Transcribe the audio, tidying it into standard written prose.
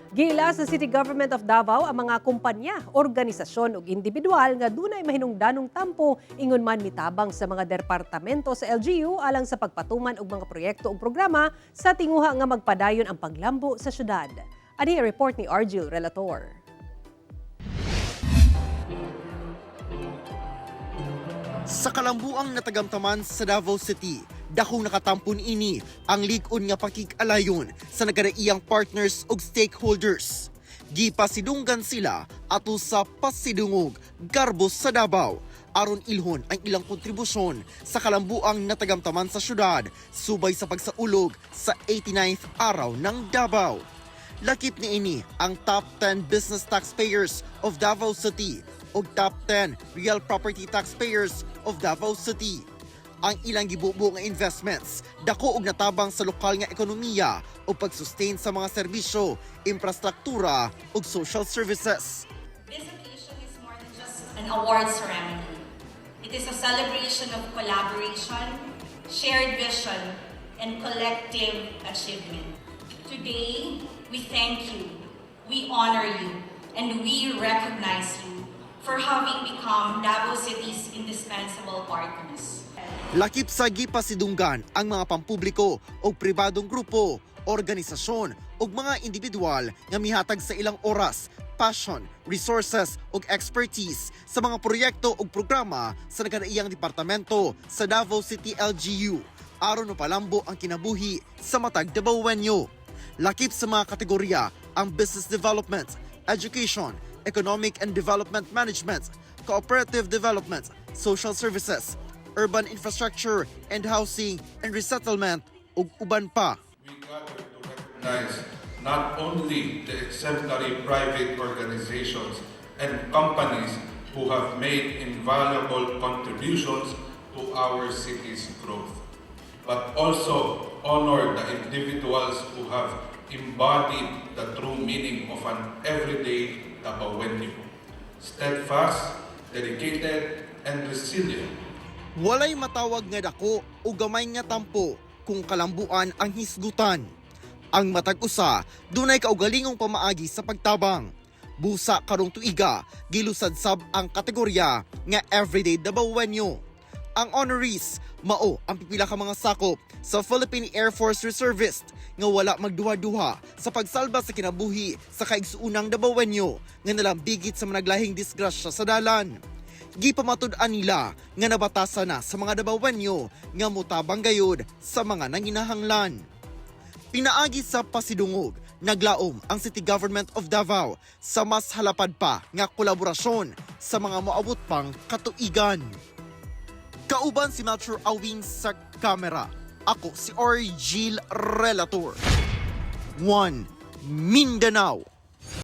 Giila sa City Government of Davao ang mga kumpanya, organisasyon ug individual nga dunay mahinungdanong tampo ingon man mitabang sa mga departamento sa LGU alang sa pagpatuman og mga proyekto ug programa sa tinguha nga magpadayon ang paglambo sa syudad. Ani ang report ni Argil Relator. Sa kalambuang natagamtaman sa Davao City, dakong nakatampon ini ang lig-on nga pakig-alayon sa nagkadaiyang partners ug stakeholders. Gipasidunggan sila ato sa pasidungog garbo sa Davao aron ilhon ang ilang kontribusyon sa kalambuang natagamtaman sa syudad subay sa pagsaulog sa 89th Araw ng Davao. Lakip niini ang top 10 business taxpayers of Davao City ug top 10 real property taxpayers of Davao City. Ang ilang gibubo nga investments dako og natabang sa lokal nga ekonomiya ug pag-sustain sa mga serbisyo, infrastruktura ug social services. This occasion is more than just an award ceremony. It is a celebration of collaboration, shared vision, and collective achievement. Today, we thank you, we honor you, and we recognize you for having become Davao City's indispensable partners. Lakip sa gipasidunggan ang mga pampubliko o pribadong grupo, organisasyon ug mga individual nga mihatag sa ilang oras, passion, resources ug expertise sa mga proyekto ug programa sa nagkadaiyang departamento sa Davao City LGU aron mapalambo ang kinabuhi sa matag Dabawenyo. Lakip sa mga kategorya ang business development, education, economic and development management, cooperative development, social services, urban infrastructure and housing and resettlement ug uban pa. We gather to recognize not only the exemplary private organizations and companies who have made invaluable contributions to our city's growth, but also honor the individuals who have embodied the true meaning of an everyday Dabawenyo: steadfast, dedicated, and resilient. Walay matawag nga dako o gamay nga tampo kung kalambuan ang hisgutan. Ang matag usa dunay kaugalingong pamaagi sa pagtabang. Busa karong tuiga, gilusad sab ang kategorya nga Everyday Dabawenyo. Ang honorees mao ang pipila ka mga sakop sa Philippine Air Force Reservist nga wala magduha-duha sa pagsalba sa kinabuhi sa kaigsuonang Dabawenyo nga nalambigit sa managlahing disgrasya sa dalan. Gipamatud-an nila nga nabatasa na sa mga Dabawenyo nga mutabang gayud sa mga nanginahanglan. Pinaagi sa pasidungog, naglaom ang City Government of Davao sa mas halapad pa nga kolaborasyon sa mga moabot pang katuigan. Kauban si Melchor Awing sa kamera. Ako si Orgil Relator. 1 Mindanao.